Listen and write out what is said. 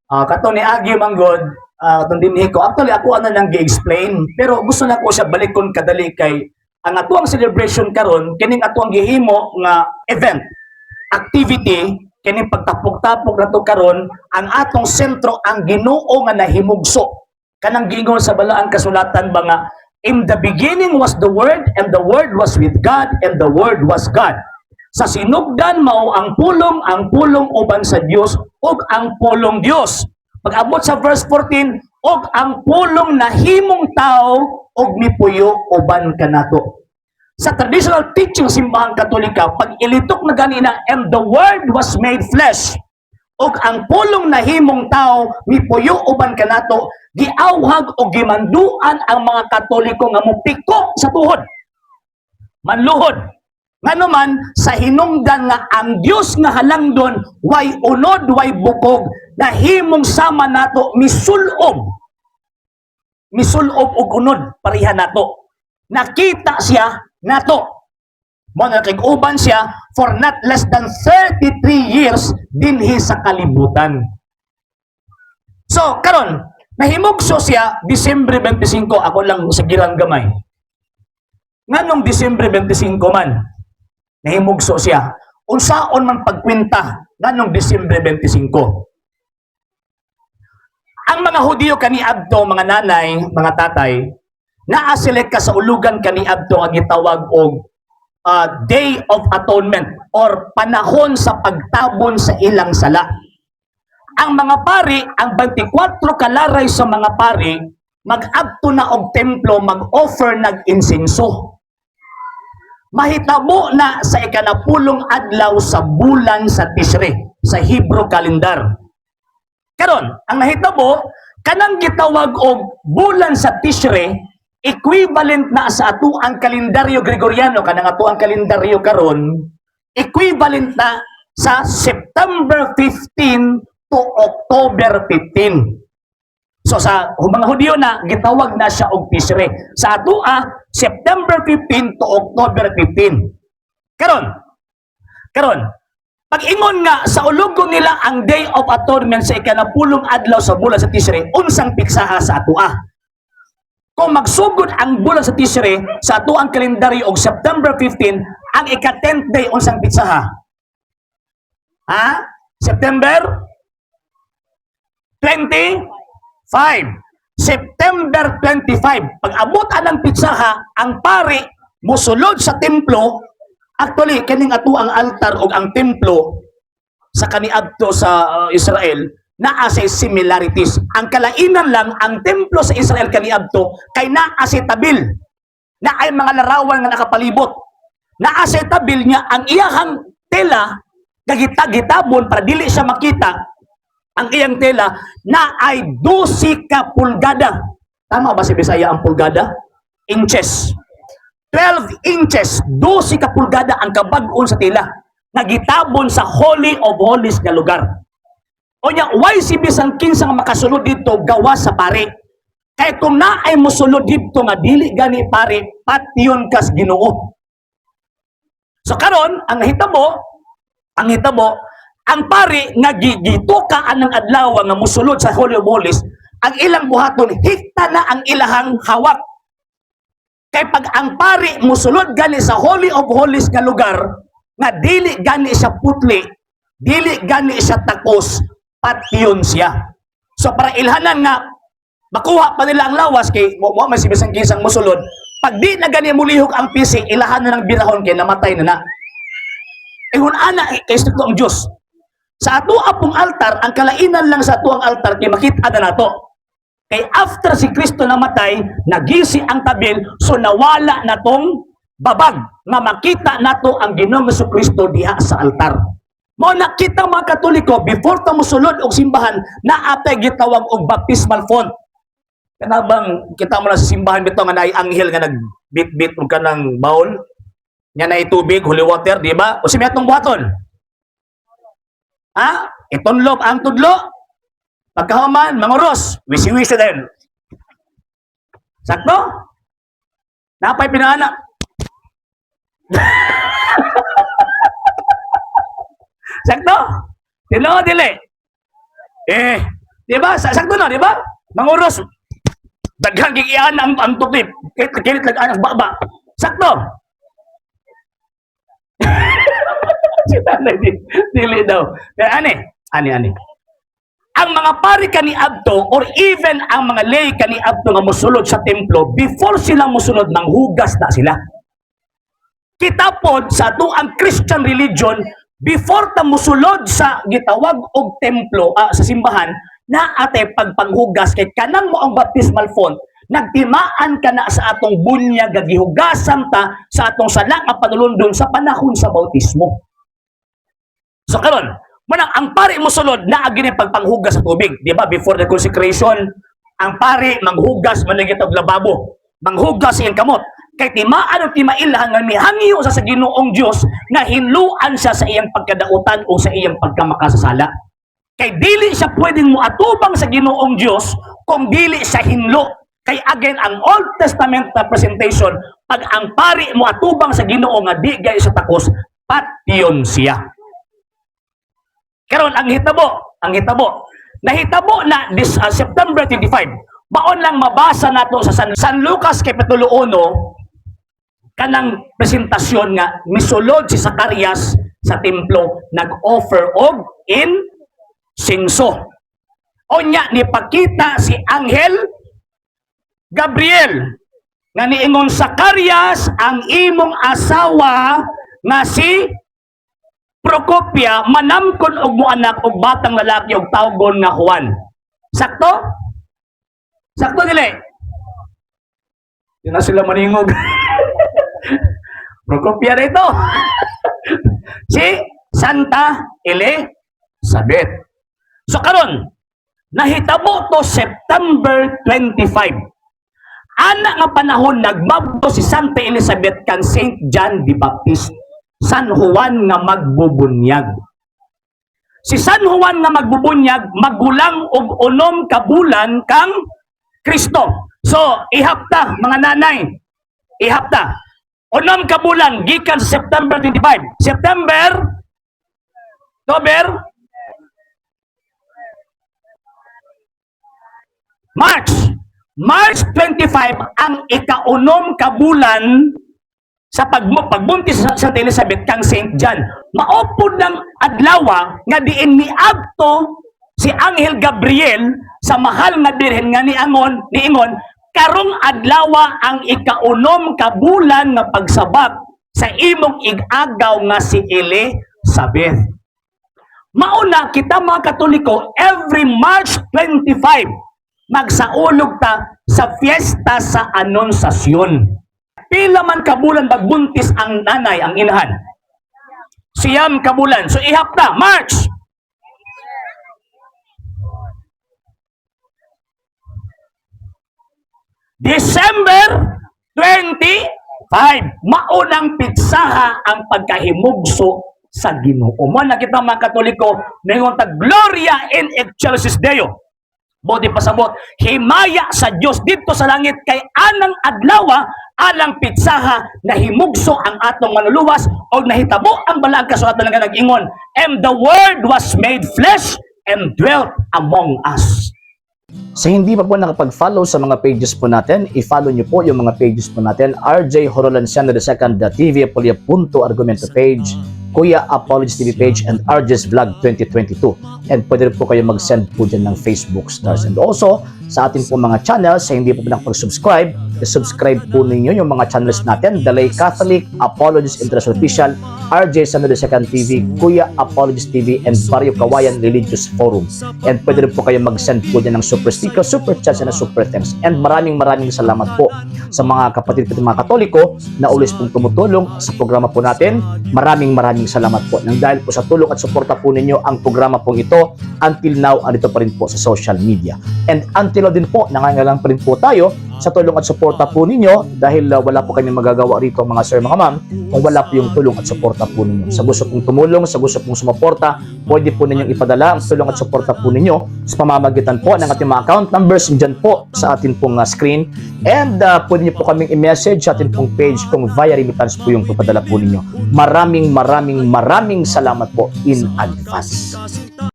Ah, kato ni Agi manggod, katong dinhi ko. Actually, ako ano nang gi-explain, pero gusto na ko siya balikon kadali kay ang atuang celebration karon, kining atuang gihimo nga event, activity, kining pagtapok-tapok nato karon, ang atong sentro ang Ginoo nga nahimugso. Kanang giingon sa Balaang Kasulatan ba nga, "In the beginning was the Word, and the Word was with God, and the Word was God." Sa sinugdan mao ang Pulong uban sa Dios ug ang Pulong Dios. Pag-abot sa verse 14, ug ang Pulong nahimong tao ug mipuyo uban kanato. Sa traditional teaching sa Simbahang Katolika, pag ilitok na ganina, "And the Word was made flesh," ug ang Pulong nahimong tao, mipuyo uban kanato, giawhag o gimanduan ang mga Katoliko nga mupiko sa tuhod. Manluhod. Ngano man, sa hinungdan nga ang Dios nga halangdon, way unod, way bukog, nahimong sama nato, misulob. Misulob og unod, pareha nato. Nakita siya nato. Mo na uban siya for not less than 33 years dinhi sa kalibutan. So, karon, nahimugso siya Disyembre 25, ako lang sa girang gamay. Nganong Disyembre 25 man nahimugso siya? Unsaon man pagkwenta nganong Disyembre 25? Ang mga Hudiyo kaniadto, mga nanay, mga tatay, naa sila kasaulugan kaniadto nga gitawag og Day of Atonement or panahon sa pagtabon sa ilang sala. Ang mga pari, ang 24 kalaray sa mga pari, mag-adto na og templo, mag-offer nag insenso. Mahitabo na sa ikanapulong adlaw sa bulan sa Tishri, sa Hebrew calendar. Karon, ang nahitabo, kanang gitawag og bulan sa Tishri, equivalent na sa atuang kalendaryo Gregoriano, kanang atuang kalendaryo karon, equivalent na sa September 15 to October 15. So sa mga Hudyo na, gitawag na siya og Tishri. Sa atoa, September 15 to October 15. Karon, pag-ingon nga sa ulugon nila ang Day of Atonement sa ikanapulong adlaw sa bulan sa Tishri, unsang petsaha sa atoa? Kung magsugod ang bulan sa Tishri sa atoang kalendaryo og September 15, ang ika-10th day, unsang petsaha? Ha? September 25. September 25. Pag abot anang petsaha, ang pari musulod sa templo. Actually, kining ato ang altar og ang templo sa kaniadto sa Israel naa say similarities. Ang kalainan lang, ang templo sa Israel kaniadto kay naa say tabil. Naay mga larawan nga nakapalibot. Naa say tabil niya, ang iyahang tela gagita-gitabon para dili siya makita. Ang iyang tela na ay 12 ka pulgada. Tama ba si Bisaya ang pulgada? Inches. 12 inches, 12 ka pulgada ang kabag-on sa tela nga gitabon sa Holy of Holies nga lugar. O nya, why si bisan kinsa nga makasulod dito gawas sa pari? Kay kung naay mosulod dito nga dili gani pari, patyon kas Ginoo. So karon, ang hitabo, ang pari nga gituka anang adlaw nga mosulod sa Holy of Holies, ang ilang buhaton, hikta na ang ilahang hawak. Kay pag ang pari musulod gani sa Holy of Holies nga lugar, nga dili gani siya putli, dili gani siya takos, patyon siya. So para ilhanan nga makuha pa nila ang lawas kay mo mo man si bisan kinsang musulod, pag di na gani mulihok ang pisi, ilahan na ng birahon kay namatay na na. Ingon ana kay istrikto ang Dios. Sa ato apong altar, ang kalainan lang sa ato ang altar kay makita na nato. Kay after si Kristo namatay, nagisi ang tabil, so nawala na tong babag nga makita nato ang Ginoong Kristo diha sa altar. Mao na kita mga Katoliko, before ta mosulod og simbahan, naa tay gitawag og baptismal font. Kana bang kita mo na sa simbahan bitaw nga naay anghel nga nagbit-bit og kanang bowl nga naay tubig, holy water, di ba? O si atong buhaton? Ha? Itunlob ang tudlo. Pagkahuman, manguros, wisi-wisi din. Sakto? Napay pinaanak. Sakto? Tinuod dili. Eh, di ba? Sakto na, di ba? Manguros, daghan gigian ang tuklip. Kilit lang ang baba. Sakto. Si nanay, dili daw. Pero ani, ani, ani. Ang mga pari kaniadto or even ang mga lay kaniadto nga mosulod sa templo, before sila mosulod, manghugas na sila. Kita pod sa ang Christian religion, before ta mosulod sa gitawag og templo, sa simbahan, naa tay pagpanghugas kay kanang mo ang baptismal font, nagtimaan ka na sa atong bunyag, gihugasan ta sa atong sala nga panulundon sa panahon sa bautismo. So karon, manang ang pari mosulod naa gini pagpanghugas sa tubig, di ba? Before the consecration, ang pari manghugas man og lababo, manghugas iyang kamot. Kay timaan og timailhan nga mihangyo sa Ginoong Dios nga hinluan siya sa iyang pagkadautan o sa iyang pagkamakasasala. Kay dili siya pwedeng moatubang sa Ginoong Dios kung dili siya hinlo. Kay again, ang Old Testament na presentation, pag ang pari moatubang sa Ginoo nga di gay sa takos, patyon siya. Karon ang hitabo, nahitabo na this September 25. Maon lang mabasa nato sa San Lucas Kapitulo 1 kanang presentasyon nga misulod si Zacarias sa templo, nag-offer og insenso. Unya nipakita si Anghel Gabriel nga niingon, "Zacarias, ang imong asawa nga si Procopia manamkon og moanak og batang lalaki og tawgon nga Juan." Sakto? Sakto dili? Di na sila maningog. Procopia na ito. Si Santa Elizabeth. So karon, nahitabo to September 25. Ana nga panahon nagmabdo si Santa Elizabeth kan Saint John the Baptist. San Juan nga magbubunyag. Si San Juan nga magbubunyag magulang og 6 ka bulan kang Kristo. So, ihapta mga nanay. Ihapta. 6 ka bulan gikan sa September 25. September, October, March. March 25 ang ikaunom ka bulan sa pagbuntis sa Santa Elizabeth kang Saint John. Mao pod ng adlawa nga diin niadto si Anghel Gabriel sa mahal nga birhen nga niingon, "Karong adlawa ang ikaunom ka bulan nga pagsabak sa imong ig-agaw nga si Elizabeth." Mauna kita mga Katoliko, every March 25 magsaulog ta sa fiesta sa Anunsasyon. Pila man kabulan magbuntis ang nanay, ang inahan? 9 ka bulan. So ihap na, March. December 25. Maunang pitsaha ang pagkahimugso sa Ginoo. Mo na kita mga Katoliko, ningon ta "Gloria in excelsis Deo." Bodi pasabot, himaya sa Dios didto sa langit kay anang adlawa alang pitsaha nahimugso ang atong manluluwas o nahitabo ang balaang kasulatan nga nag-ingon, "And the Word was made flesh and dwelt among us." Sa hindi pa po nakapag-follow sa mga pages po natin, i-follow nyo po yung mga pages po natin. RJ Horolanciano II, TV Apolia Punto Argumento page, Kuya Apologies TV page, and RJ's Vlog 2022. And pwede rin po kayo mag-send po dyan ng Facebook stars. And also, sa atin po mga channels, sa hindi po nakapag-subscribe, i-subscribe po ninyo yung mga channels natin: The Lay Catholic, Apologies International Official, RJ Sano II TV, Kuya Apologies TV, and Barrio Kawayan Religious Forum. And pwede rin po kayo mag-send po dyan ng super sticker, super chats, and super thanks. And maraming maraming salamat po sa mga kapatid ko mga Katoliko na always pong tumutulong sa programa po natin. Maraming maraming salamat po. Nang dahil po sa tulong at suporta po ninyo ang programa pong ito, until now, andito pa rin po sa social media. And until now din po, nangangailangan pa rin po tayo sa tulong at suporta po ninyo dahil wala po kami magagawa rito, mga sir, mga ma'am, kung wala po yung tulong at suporta po ninyo. Sa gusto pong tumulong, sa gusto pong sumuporta, pwede po ninyong ipadala ang tulong at suporta po ninyo sa pamamagitan po ng ating mga account numbers dyan po sa atin pong screen. And pwede niyo po kaming i-message sa atin pong page kung via remittance po yung papadala po ninyo. Maraming maraming maraming salamat po in advance.